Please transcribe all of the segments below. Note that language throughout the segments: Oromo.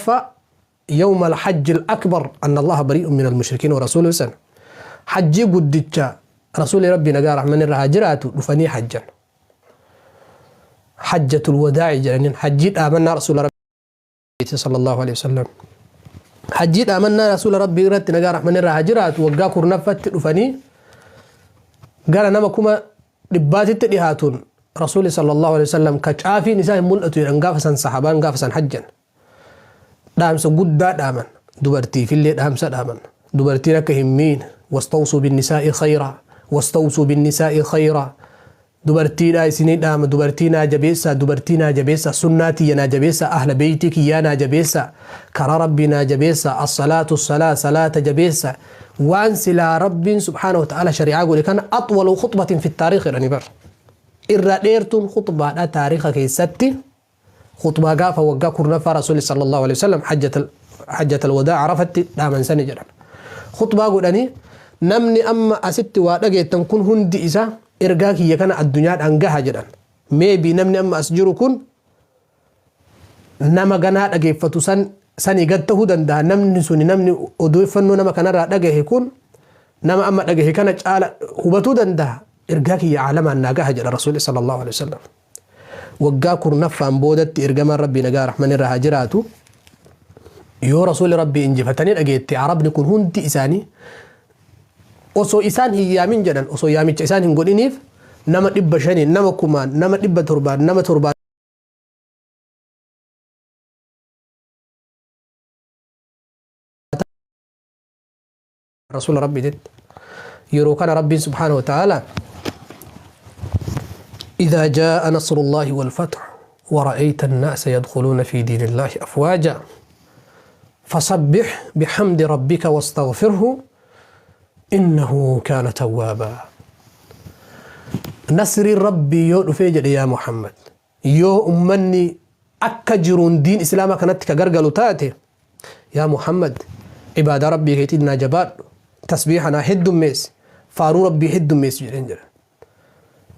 Kurnaffaa yawma al-hajji al-akbar anna Allaha bari'un min al-mushrikiin wa rasuuluhu sana hajjii guddicha rasuulli rabbii nagaa rahman irra haa jiraatu dhufanii hajjan. Hajjatul wadaa'i jedhaniin hajjii dhaamannaa rasuula rabbiiti sallallahu alaihi wasallam. Hajjii dhaamannaa rasuula rabbii irratti nagaa rahman irra haa jiraatu waggaa kurnaffatti dhufanii gara nama 100,000tti dhihaatuun rasuulli sallallahu alaihi wasallam ka caafiin isaa hin mul'atu jedhan gaafa san sahabaan gaafa san hajjan. Dhaamsa guddaa dhaaman. Dubartiifillee dhaamsa dhaaman. Dubartiin akka hin miine. Wastawsuu binnisaa'i khayraa. Wastawsuu binnisaa'i khayraa. Dubartiidhaa isinii dhaama. Dubartii naa jabeessaa. Dubartii naa jabeessaa. Sunnaa tiyya naa jabeessaa. Ahla beeytii kiyyaa naa jabeessaa. Karaa Rabbii naa jabeessaa. As-salaatu salaa salaata jabeessaa. Waan silaa Rabbiin subhaanahu wa ta'aala shari'aa godhe kana axwalu khuxbatin fi taariikh jedhanii bar. Irra dheertuun khuxbaadhaa taariikha keessatti Khuxbaa gaafa waggaa 10ffaa Rasuulli sallallaahu aleyhi wasallam hajjatal wadaa Arafatti dhaaman sani jedhan. Khuxbaa godhanii namni amma asitti waa dhageettan kun hundi isaa ergaa kiyya kana addunyaadhaan gaha jedhan. Maybe namni amma as jiru kun nama ganaa dhageeffatu san sanii gad ta'uu danda'a. Namni suni namni odeeffannoo nama kanarraa dhagahe kun nama amma dhagahe kana caala hubatuu danda'a. Ergaa kiyya aalamaan naa gaha jedha Rasuulli sallallaahu aleyhi wasallam. Waggaa kurnaffaan boodatti ergamaan Rabbii nagaa rahman irra haa jiraatu yoo rasuulli Rabbii injifatanii dhageette Arabni kun hundi isaanii osoo isaan hin yaamin jedhan osoo yaamicha isaan hin godhiniif nama 500n nama kumaan nama 700n nama torbaa rasuula rabbiititti yeroo kana rabbiin subhaanahu wa ta'ala إذا جاء نصر الله والفتح ورأيت الناس يدخلون في دين الله أفواجا فسبح بحمد ربك واستغفره إنه كان توابا نصر ربي yoo dhufee jedhe yaa Muhammad yoo ummanni akka jiruun diin islaamaa kanatti ka gargalu taate Yaa Muhammad ibaadaa Rabbii keetiin naa jabaadhu, tasbiiha naa heddummeessi, faaruu Rabbii heddummeessi jedheen jedhan.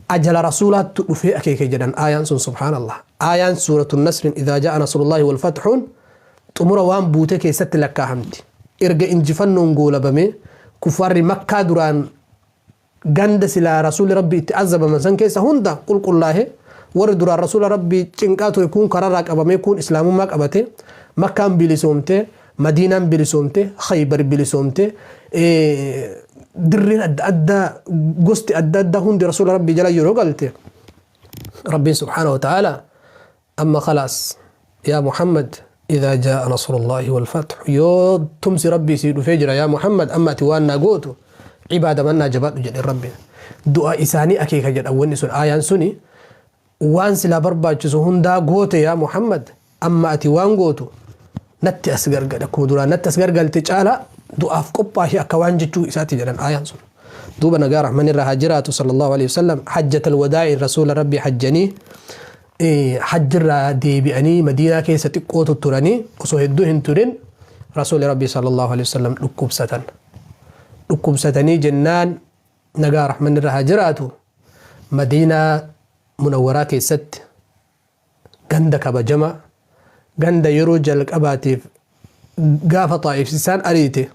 Ajala Rasuulaattu dhufee akeeke jedhan aayaan sun subhaanallah. Aayaan suuratun nasrin idhaa jaa'a nasrullaahi wal fathuun xumura waan buutee keessatti lakkaahamti. Erga injifannoon goolabamee kuffaarri makkaa duraan ganda silaa Rasuulli Rabbii itti azzabaman san keessa hunda qulqullaahe, warri duraan Rasuula Rabbii cinqaa ture kuun kararraa qabamee kuun Islaamummaa qabate, Makkaan bilisoomte, Madiinaan bilisoomte, Khaybar bilisoomte, dirreen adda addaa gosti adda addaa hundi Rasuula Rabbii jala yeroo galte Rabbiin subhaanahu wa ta'aalaa Amma khalaas yaa Muhammad idhaa jaa'a nasrullaahi wal fathu yoo tumsi Rabbii sii dhufee jira yaa Muhammad amma ati waan naa gootu ibaadaman naa jabaadhu jedheen Rabbiin. Du'a isaanii akeeka jedhan wanni sun aayaan suni waan silaa barbaachisu hundaa goote yaa Muhammad amma ati waan gootu natti as gargali akkuma duraan natti as gargalte caalaa du'aaf qophaahi akka waan jechuu isaati jedhan aayaan sun. Duuba nagaa rahman irra haa jiraatu sallallahu alaihi wasallam hajjatal wadaa'i rasuula Rabbii hajjanii hajjirraa deebi'anii madiinaa keessa xiqqoo tutturanii osoo hedduu hin turin rasuuli rabbii sallallahu alaihi wasallam dhukkubsatan. Dhukkubsatanii jennaan nagaa rahmanni irra haa jiraatu madiinaa munawwaraa keessatti ganda kabajamaa ganda yeroo jalqabaatiif gaafa xaa'if isaan ariite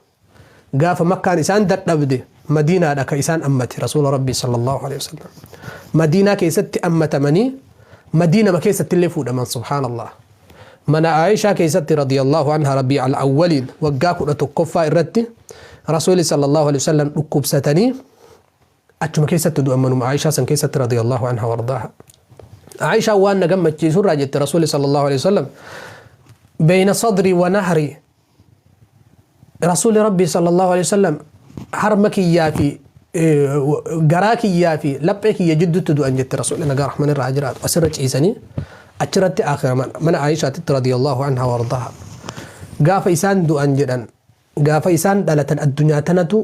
Gaafa Makkaan isaan dadhabde Madiinaadha ka isaan ammate Rasuula Rabbii sallallahu alaihi wasallam. Madiinaa keessatti ammatamanii Madiinama keessattillee fuudhaman subhaanallah. Mana Aayishaa keessatti radiyallahu anha Rabii al-awwaliin waggaa 11ffaa irratti Rasuuli sallallahu alaihi wasallam dhukkubsatanii achuma keessatti du'an manuma Aayishaa san keessatti radiyallahu anha wardaaha. Aayishaan waan na gammachiisu irraa jette Rasuuli sallallahu alaihi wasallam beeyna sadrii wa nahrii Rasuulli Rabbii sallallahu alaihi wasallam harma kiyyaa fi garaa kiyyaa fi laphee kiyya jidduutti du'an jette Rasuulli nagaa rahman irraa haa jiraatu asirra ciisanii achirratti akhiraman mana Aayishaatitti radiyallahu anha wardaha gaafa isaan du'an jedhan gaafa isaan dhalatan addunyaa tanatu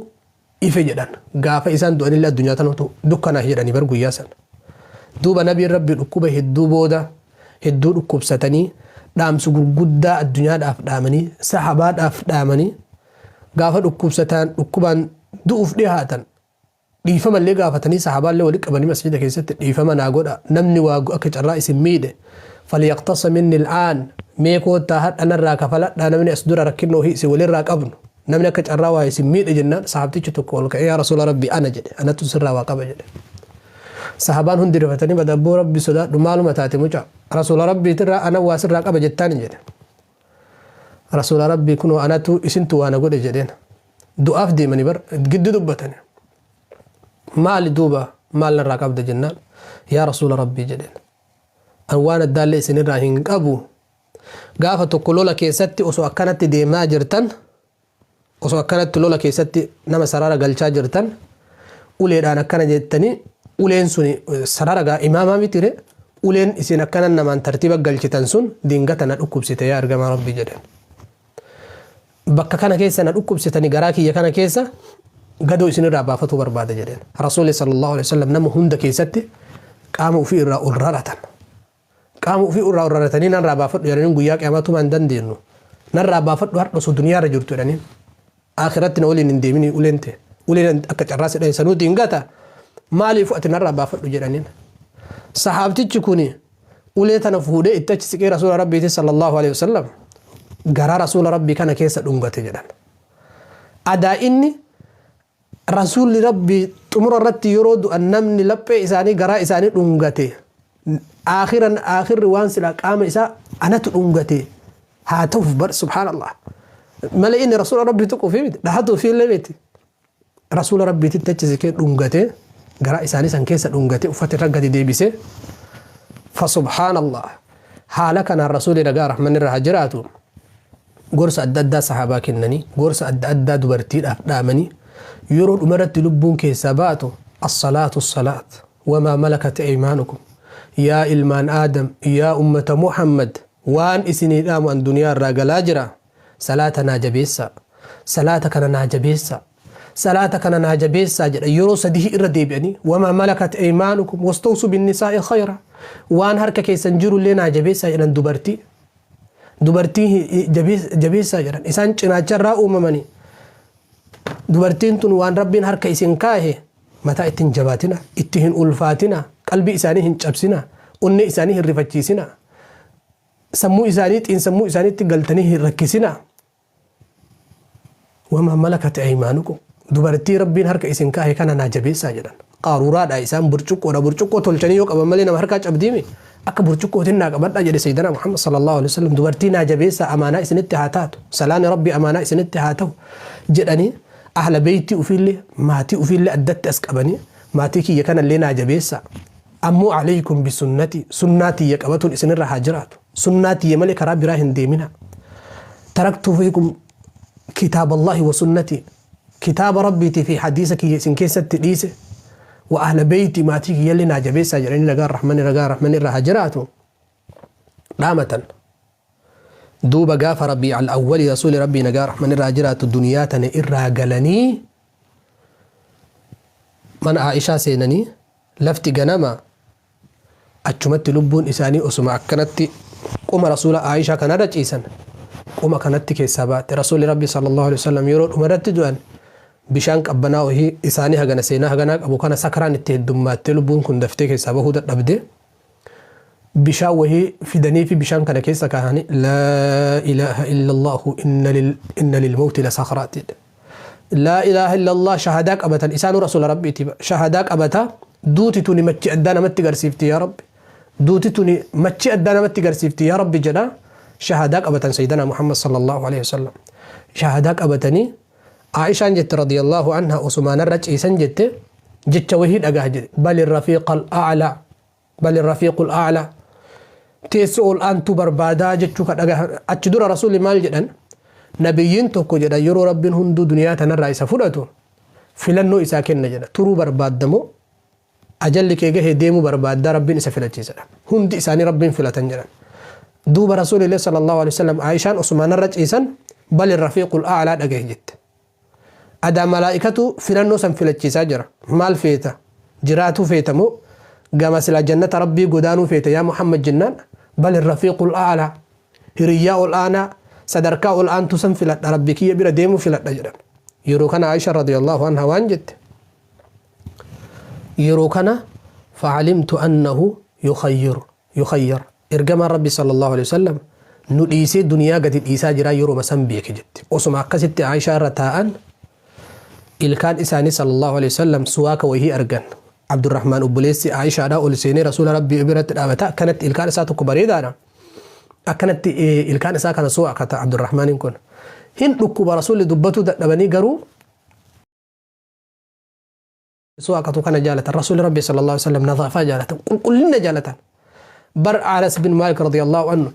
ife jedhan gaafa isaan du'anillee addunyaa tanatu dukkanaahe jedhanii bar guyyaa san duuba nabiin rabbii dhukkuba hedduu booda hedduu dhukkubsatanii dhaamsa gurguddaa addunyaadhaaf dhaamanii sahabaadhaaf dhaamanii gaafa dhukkubsataan dhukkubaan du'uuf dhihaatan dhiifamallee gaafatanii sahabaallee wali qabanii masjida keessatti dhiifama naa godha namni waa akka carraa isin miidhe falyaqtasa minni al'aan Mee koottaa hadha narraa kafaladhaa, namni as dura rakkinoo isin walirraa qabnu, namni akka carraa waa isin miidhe jennaan, sahabtichi tokko ol ka'ee, "Yaa Rasuula Rabbi, ana," jedhe, "anattu sirraa waa qaba," jedhe. Sahabaan hundi rifatanii, "Badabboo Rabbi sodaadhu, maaluma taate mucaa? Rasuula Rabbiitirraa ana waa sirraa qaba jettaan?" jedhe. "Rasuula Rabbii, kunoo anatu isintu waa na godhe," jedheen. Du'aaf deemanii bar giddu dubbatani. "Maali duuba, maal narraa qabda?" jennaan, "Yaa Rasuula Rabbii," jedheen, "an waan addaallee isinirraa hin qabu. Gaafa tokko lola keessatti osoo akkanatti deemaa jirtan, osoo akkanatti lola keessatti nama sarara galchaa jirtan, uleedhaan akkana jettanii, uleen sun sarara gaa imaamaa mitire, uleen isin akkana namaan tartiiba galchitan sun dingata na dhukkubsite, yaa ergamaa Rabbii," jedhan. "Bakka kana keessa na dhukkubsitanii, garaa kiyya kana keessa gadoo isinirraa baafatuu barbaada," jedheen. Rasuulli sallallahu alaihi wasallam nama hunda keessatti qaama ofii irraa ol raratan. Qaama ofii irraa ol raratanii, "Narraa baafadhu," jedhaniin. "Guyyaa qiyaamaatu hin dandeenyu. Narraa baafadhu, har'a osoo duniyaarra jirtu," jedhaniin. "Akhiratti na waliin hin deemini uleen ta'e. Uleen akka carraa sidhan sanuu dingata. Maaliif ati narraa baafadhu?" jedhaniin. Sahaabtichi kuni ulee tana fuudhee itti achi siqee Rasuula Rabbiiti sallallahu alaihi wasallam garaa Rasuula Rabbii kana keessa dhungate jedhan. Adaa inni Rasuulli Rabbii xumura irratti yeroo du'an namni laphee isaanii, garaa isaanii dhungate, akhiran akhirri waan silaa qaama isaa anatu dhungate haa ta'uuf bar. Subhaanallah, malee inni Rasuula Rabbii tuquufi miti, dhahatuufi illee miti. Rasuula Rabbiititti achi siqee dhungate, garaa isaanii san keessa dhungate, uffata irra gadi deebise. Fa subhaanallah, haala kanaan Rasuulli nagaa rahman irra haa jiraatu gorsa adda addaa sahaabaa kennanii, gorsa adda addaa dubartiidhaaf dhaamanii, yeroo dhumarratti lubbuun keessaa baatu, "Assalaatu salaat wamaa malakat aymaanukum. Yaa ilmaan Aadam, yaa ummata Muhammad, waan isinii dhaamu, an duniyaa irraa galaa jira, salaata naa jabeessaa, salaata kana naa jabeessaa, salaata kana naa jabeessaa," jedha. Yeroo sadii irra deebi'anii, "Wamaa malakat aymaanukum wastawsu binnisaa'i khayra, waan harka keessan jirullee naa jabeessaa," jedhan. Dubartii jabeessaa jedhan. Isaan cinaacharraa uumamanii, dubartiin tun waan Rabbiin harka isin kaahe mataa ittiin jabaatina, itti hin ulfaatina, qalbii isaanii hin cabsina, onnee isaanii hin rifachiisina, sammuu isaanii, xiinsammuu isaaniitti galtanii hin rakkisina. "Wamaa malakat aymaanukum, dubartii Rabbiin harka isin kaahe kana naa jabeessaa," jedhan. Qaruuraadha isaan, burcuqqoodha. Burcuqqoo tolchanii yoo qaban malee nama harkaa cabdiimi. "Akka burcuqqootiin naa qabadhaa," jedhe Sayyidina Muhammad sallallahu alaihi wasallam. "Dubartii naa jabeessaa, amaanaa isinitti haa taatu, salaani Rabbi amaanaa isinitti haa ta'u," jedhanii, ahla beeytii ufiillee, maatii ufiillee addatti as qabanii, "Maatii kiyya kanallee naa jabeessaa. Ammoo alaykum bisunnati, sunnaa tiyya qabatuun isinirra haa jiraatu. Sunnaa tiyya malee karaa biraa hin deemina. Taraktu fiikum kitaaba Allahi wa sunnati, kitaaba Rabbiitii fi hadiisa kiyya isin keessatti dhiise. Wa ahla beeyti, maatii kiyyallee naa jabeessaa," jedhanii nagaa rahmani, ragaa rahmani irra haa jiraatu dhaamatan. Duuba gaafa Rabii al awwali Rasuuli Rabbii nagaa rahmani irraa jiraatu duniyaa tana irraa galanii mana Aishaa seenanii, lafti ganama, achumatti lubbuun isaanii osuma akkanatti qoma Rasuula Aishaa kanarra ciisan, qoma kanatti keessaa baate. Rasuulli Rabbi sallallahu alaihi wasallam yeroo dhumarratti du'an bishaan qabbanaa wahii isaanii hagana seenaa haganaa qabu kana, sakraan itti heddummaattee lubbuun kun daftee keessaa bahuu dadhabde, bishaan wahii fidanii fi bishaan kana keessa kaahanii, "Laa ilaaha illallahu, inna lilmawti la sakraat," jedhe. Laa ilaaha illallah, shahadaa qabatan. Isaanuu Rasuula Rabbiiti shahadaa qabata. "Duuti tuni machi addaa namatti garsiifti, yaa Rabbi, duuti tuni machi addaa namatti garsiifti, yaa Rabbi," jedha shahadaa qabatan. Sayyidana Muhammad sallallahu alaihi wasallam shahadaa qabatanii, Aishaan jette radiyallahu anha, "Osumaanarra ciisan," jette, "jecha wahii dhagaa," jedhe, "Bal rafiiqa al-a'la, bal rafiiqu al-a'la, teessoo ol aantuu barbaadaa," jechuu ka dhagaa. Achi dura Rasuulli maal jedhan? "Nabiyyiin tokko," jedha, "yeroo Rabbiin hunduu duniyaa tanarraa isa fudhatu filannoo isaa kenna," jedha. "Turuu barbaaddamoo ajalli kee gahee deemuu barbaaddaa?" Rabbiin isa filachiisadha. Hundi isaanii Rabbiin filatan jedhan. Duuba Rasuulillee sallallahu alaihi wasallam, Aishaan osumaanarra ciisan, "Bal rafiiqul a'laa" dhagahe jette. Adaa malaa'ikatu filannoo san filachiisaa jira. "Maal feeta? Jiraatuu feeta moo gama silaa jannata Rabbii godaanuu feeta, yaa Muhammad?" jennaan, "Bal rafiiqul a'laa, hiriyyaa ol aanaa, sadarkaa ol aantu san filadha, Rabbi kiyya bira deemuu filadha," jedhan. Yeroo kana Aisha radiyallahu anha waan jette, yeroo kana, "Facalimtu annahu yukhayyiru, yukhayyar, ergamaan Rabbi sallallahu alaihi wasallam Nu dhiisee duniyaa gadi dhiisaa jira yeroo san beeke jette. Osuma akkasitti Aishaa irra taa'an ilkaan isaanii sallallahu alaihi wasallam suwaaka wayii argan. Abdurrahmaan obboleessi Aishaadhaa ol seenee Rasuula Rabbii biratti dhaabata. Akkanatti ilkaan isaa tokko bareedaadha. Akkanatti ilkaan isaa kana suwaakata Abdurrahmaaniin kun. Hin dhukkuba, Rasuulli dubbatuu dadhabanii, garuu suwaakatu kana jaalatan. Rasuulli Rabbii sallallahu alaihi wasallam nadaafaa jaalatan, qulqullina jaalatan. Bar Anas bin Maalik radiyallahu anhu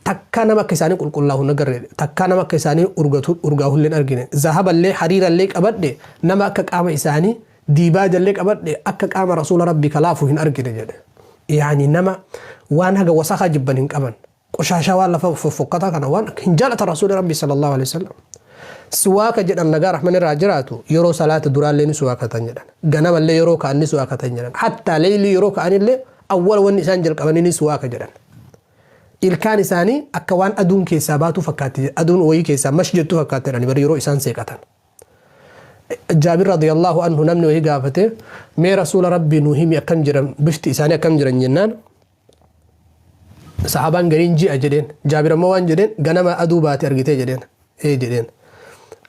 takka nama akka isaanii qulqullaa'u hin agarre, takka nama akka isaanii urgatu urgaa'u hin argine. Zahaballee hariirallee qabadhe, nama akka qaama isaanii diibaajallee qabadhe, akka qaama Rasuula Rabbii kalaafu hin argine jedhe. Yaani nama waan haga wasakaa jibban hin qaban. Qoshaashaa waan lafa foffokkataa kana waan hin jaalatan Rasuulli Rabbii sallallahu alaihi wasallam. Siwaaka jedhan, nagaa rahman irraa jiraatu, yeroo salaata duraallee ni siwaakatan jedhan. Ganamallee yeroo ka'an ni siwaakatan jedhan. Hattaa leeylii yeroo ka'anillee awwala wanni isaan jalqabanii ni siwaaka jedhan. Ilkaan isaanii akka waan aduun keessaa baatuu fakkaatti, aduun wayii keessaa mash jettu fakkaatti jedhani bari yeroo isaan seeqatan. Jaabir radiyallahu anhu namni wayii gaafate, mee Rasuula Rabbii nu himi, akkam jiran, bifti isaanii akkam jiran jennaan, sahabaan gariin ji'a jedheen. Jaabir ammoo waan jedheen, ganama aduu baate argitee jedheen. Ee jedheen.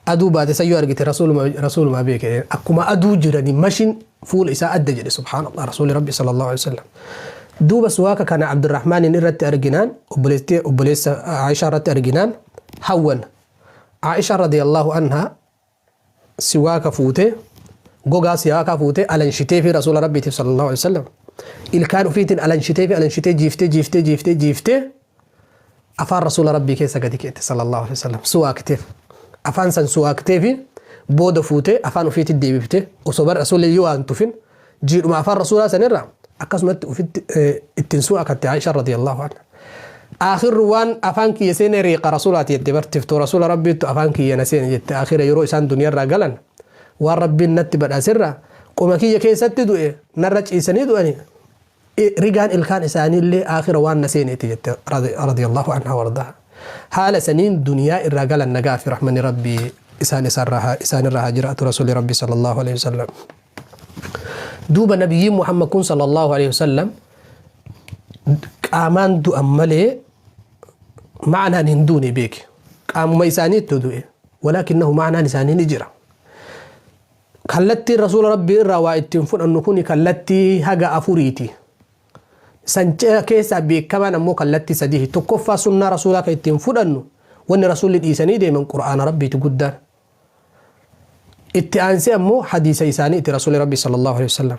Aduu baate sayyoo argite, rasuuluma beeke jedheen. Akkuma aduu jirani mashin fuula isaa adda jedhe. Subhaanallah, Rasuuli Rabbi sallallahu alaihi wasallam. Duuba suwaaka kana Abdurrahmaanin irratti arginaan, obboleettii obboleessa Aishaa irratti arginaan hawwan. Aishaa radiyallahu anha siwaaka fuutee, gogaa siwaakaa fuutee alanshitee fi Rasuula Rabbiitiif sallallahu alaihi wasallam ilkaan ufiitiin alanshitee fi alanshitee jiiftee jiiftee jiiftee jiiftee afaan Rasuula Rabbii keessa gadi keette sallallahu alaihi wasallam suwaakteef. Afaan san suwaaktee fi booda fuutee afaan ufiitti deebifte. Osoo bar Rasuulli yoo waan tufin jiidhuma afaan Rasuulaa sanirraa akkasumatti ufitti ittiin suwaakatte Aisha radiyallahu anha. Akhirru waan afaan kiyya seene riiqa Rasuulaati jette. Bartiftuu Rasuula Rabbiittu afaan kiyya na seene jette. Akhira yeroo isaan duniyarraa galan, waan Rabbiin natti badhaasirraa qoma kiyya keessatti du'e, narra ciisanii du'ani, rigaan ilkaan isaaniillee akhira waan na seeneeti jette radiyallahu anha wardaha. Haala saniin duniyaa irraa galan, nagaa fi rahmanni Rabbii isaan isaanirraa haa jiraatu Rasuuli Rabbii sallallahu alaihi wasallam. Duuba nabiyyiin Muhammad kun sallallahu alaihi wasallam qaamaan du'an malee ma'anaan hin duune beeke. Qaamuma isaaniitti du'e. Walaakinnahu ma'anaan isaanii ni jira. Kallattiin Rasuula Rabbii irraa waa ittiin fudhannu kuni kallattii haga afuriiti. San keessaa beekamaan ammoo kallattii sadihi. Tokkoffaa, sunnaa Rasuulaa kan ittiin fudhannu, wanni Rasuulli dhiisanii deeman Qur'aana Rabbiiti guddaan. Itti aansee ammoo hadiisa isaaniiti. Rasuulli Rabbii sallallahu alaihi wasallam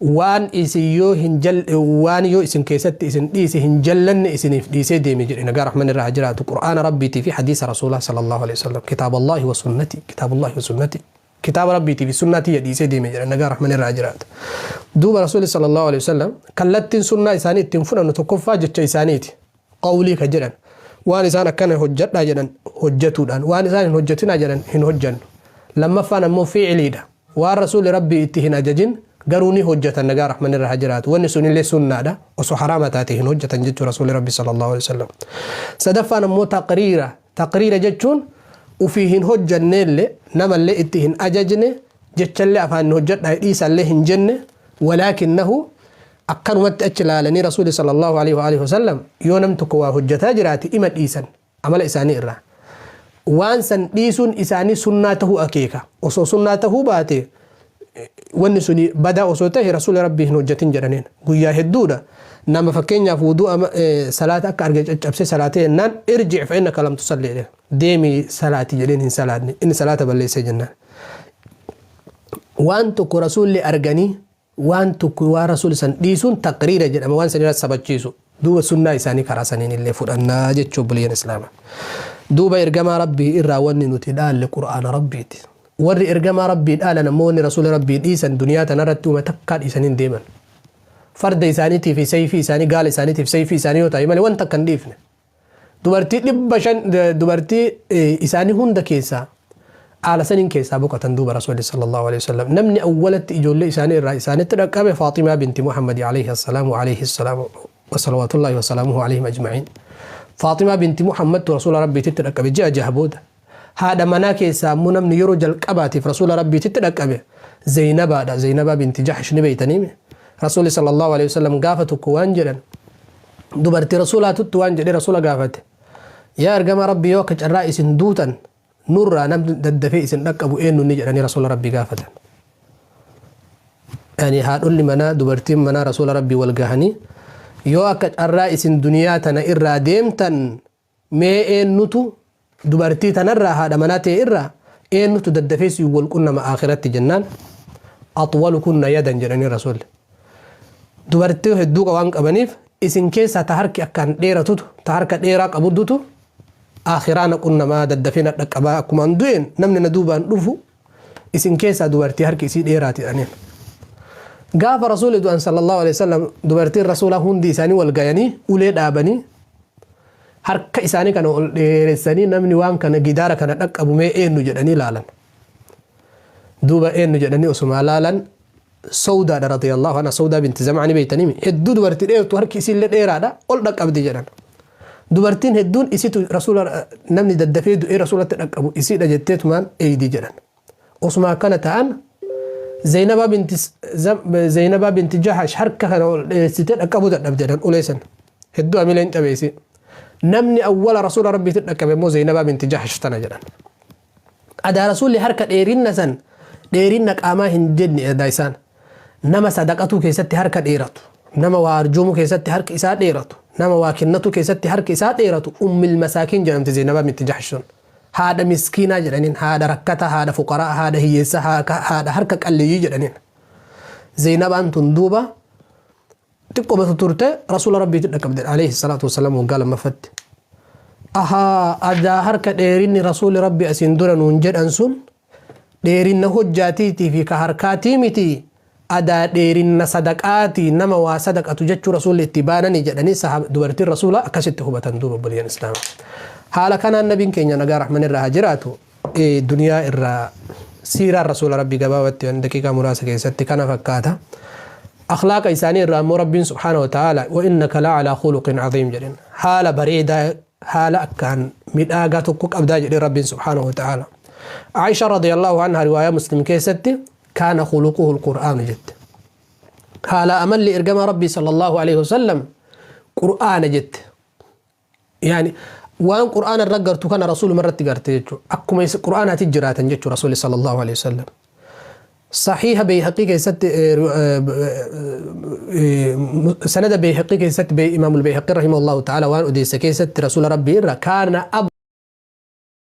waan isin yoo hin jal waan yoo isin keessatti isin dhiise hin jallanne isiniif dhiisee deeme jedhe, nagaa rahman irraa haa jiraatu, Qur'aana Rabbiitii fi hadiisa Rasuulaa sallallahu alaihi wasallam. Kitaaba Allahi wa sunnati, kitaaba Allahi wa sunnati, kitaaba Rabbiitii fi sunnaa tiyya dhiisee deeme jedhe, nagaa rahman irraa haa jiraatu. Duuba Rasuulli sallallahu alaihi wasallam kallattiin sunnaa isaanii ittiin fudhannu tokkoffaa jecha isaaniiti, qawlii ka jedhan. Waan isaan akkana hojjadhaa jedhan hojjatuudhaan, waan isaan hin hojjatinaa jedhan hin hojjannu. Lammaffaan ammoo fi'iliidha. Waan Rasuulli Rabbii itti hin ajajin garuu ni hojjatan, nagaa rahman irra haa jiraatu. Wanni sunillee sunnaadha, osoo haraama taate hin hojjatan jechuu Rasuulli Rabbii sallallahu alaihi wasallam. Sadaffaan ammoo taqriira. Taqriira jechuun ufii hin hojjanneellee, namallee itti hin ajajne, jechallee afaan hin hojjadhaa dhiisallee hin jenne, walaakinnahu akkanumatti achi laalanii Rasuulli sallallahu alaihi wa alihi wasallam yoo nam tokko waa hojjataa jiraate ima dhiisan. Amala isaanii irraa waan san dhiisuun isaanii sunnaa tahuu akeeka. Osoo sunnaa tahuu baate, wanni suni badaa osoo tahe, Rasuulli Rabbii hin hojjatin jedhaniin. Guyyaa hedduudha nama fakkeenyaaf wudu'a salaata akka arge caccabsee salaatee jennaan, irji' fa innaka lam tusalli jedheen, deemii salaati jedheen, hin salaanne inni, salaata balleessee jennaan. Waan tokko Rasuulli arganii waan tokko waan Rasuulli san dhiisuun taqriira jedhama, waan san irratti sabachiisu. Duuba sunnaa isaanii karaa saniin illee fudhannaa jechuu obboleeyyan Islaama. Duuba ergamaa Rabbii irraa wanni nuti dhaalle Qur'aana Rabbiiti. Warri ergamaa Rabbii dhaalan ammoo wanni Rasuula Rabbii dhiisan duniyaa tanarratti uma takkaa dhiisanii hin deeman. Farda isaaniitii fi sayfii isaanii, gaala isaaniitiif sayfii isaanii yoo ta'e malee wanta akka hin dhiifne. Dubartii 500, dubartii isaanii hunda keessaa haala saniin keessaa boqotan. Duuba Rasuulli sallallahu alaihi wasallam namni awwalatti ijoollee isaanii irraa isaanitti dhaqqabe Faaximaa binti Muhammad alayhi assalaamu alayhi assalaamu wa salawaatullahi wa salaamuhu alayhim ajma'iin. Faaximaa binti Muhammadtu Rasuula Rabbiititti dhaqqabe ji'a 6 booda. Haadha manaa keessaa ammoo namni yeroo jalqabaatiif Rasuula Rabbiititti dhaqqabe Zeynabaadha. Zeynabaa binti Jahsh ni beeytaniimi. Rasuulli sallallahu alaihi wasallam gaafa tokko waan jedhan, dubartii Rasuulaatutti waan jedhee Rasuula gaafate. Yaa ergamaa Rabbii, yoo akka carraa isin duutan nurraa namni daddafee isin dhaqqabu eenyu ni jedhanii Rasuula Rabbii gaafatan. Yani haadholli manaa, dubartiin manaa Rasuula Rabbii wal gahanii, yoo akka carraa isin duniyaa tana irraa deemtan mee eenyutu dubartii tanarraa, haadha manaa ta'e irraa eenyutu daddafee si wal qunnama akhiratti jennaan, أطولكن يدا jedhanii Rasuulli. Dubartii hedduu waan qabaniif isin keessaa ta harki akkaan dheeratutu, ta harka dheeraa qabdutu akhiraa na qunnamaa, daddafee na dhaqqabaa, akkumaan du'een namni na duubaan dhufu isin keessaa dubartii harki isii dheeraati jedhaniin. Gaafa Rasuulli du'an صلى الله عليه وسلم dubartiin Rasuulaa hundi isaanii wal gayanii ulee dhaabanii harka isaanii kana ol dheeressanii, namni waan kana gidaara kana dhaqqabu mee eenyu jedhanii laalan. Duuba eenyu jedhanii osuma laalan Sawdaadha رضي الله عنها. Sawdaa binti Zam'aa ni beeytanii, hedduu dubartii dheertu, harki isiillee dheeraadha, ol dhaqqabdi jedhan. Dubartiin hedduun isitu Rasuula, namni daddafee du'ee Rasuulatti dhaqqabu isiidha jetteetumaan eeydi jedhan. Osuma akkana ta'an Zaynabaa binti Jahash harka kana ol dheeressitee dhaqqabuu dadhabde jedhan ulee san. Hedduu amileen cabeesi. Namni awwala Rasuula Rabbiitti dhaqqabe immoo Zaynabaa binti Jahash tana jedhan. Adaa Rasuulli harka dheerinna san dheerinna qaamaa hin jenne, adaa isaan. Nama sadaqatuu keessatti harka dheeratu, nama waa arjoomuu keessatti harki isaa dheeratu, nama waa kennatu keessatti harki isaa dheeratu, أم المساكين jedhamti Zaynabaa binti Jahash sun. Haadha miskiinaa jedhaniin, haadha rakkata, haadha fuqaraa, haadha hiyyeessa, haadha harka qalleeyyii jedhaniin. Zaynabaan tun duuba xiqqoomatu turte Rasuula Rabbiitti dhaqqabde عليه الصلاة والسلام waggaa lammaffatti. Ahaa, adaa harka dheerinni Rasuulli Rabbi asiin dura nuun jedhan sun dheerinna hojjaatiitii fi ka harkaatii miti, adaa dheerinna sadaqaatii, nama waa sadaqatu jechuu Rasuulli itti baananii jedhanii dubartiin Rasuula akkasitti hubatan. Duuba obboleeyyan Islaamaa, haala kanaan nabiin keenya nagaa rahman irraa haa jiraatu duniyaa irraa. Siiraan Rasuula Rabbii gabaabatti daqiiqaa muraasa keessatti kana fakkaata. Akhlaaqa isaanii irraa immoo Rabbiin سبحانه وتعالى وإنك لعلى خلق عظيم jedhen. Haala bareedaa, haala akkaan midhaagaa tokko qabdaa jedhe Rabbiin سبحانه وتعالى. Aisha رضي الله عنها riwaayaa Muslim keessatti كان خلقه القرآن jette. Haala amalli ergama Rabbii صلى الله عليه وسلم qur'aana jette. Yani waan qur'aana irra gartu kana Rasuuluma irratti garte jechuudha. Akkuma qur'aanaatti jiraatan jechuudha Rasuulli صلى الله عليه وسلم. Saxiiha Bayhaqii keessatti, sanada Bayhaqii keessatti, Imaamul Bayhaqii رحمه الله تعالى waan odeesse keessatti Rasuula Rabbii irra كان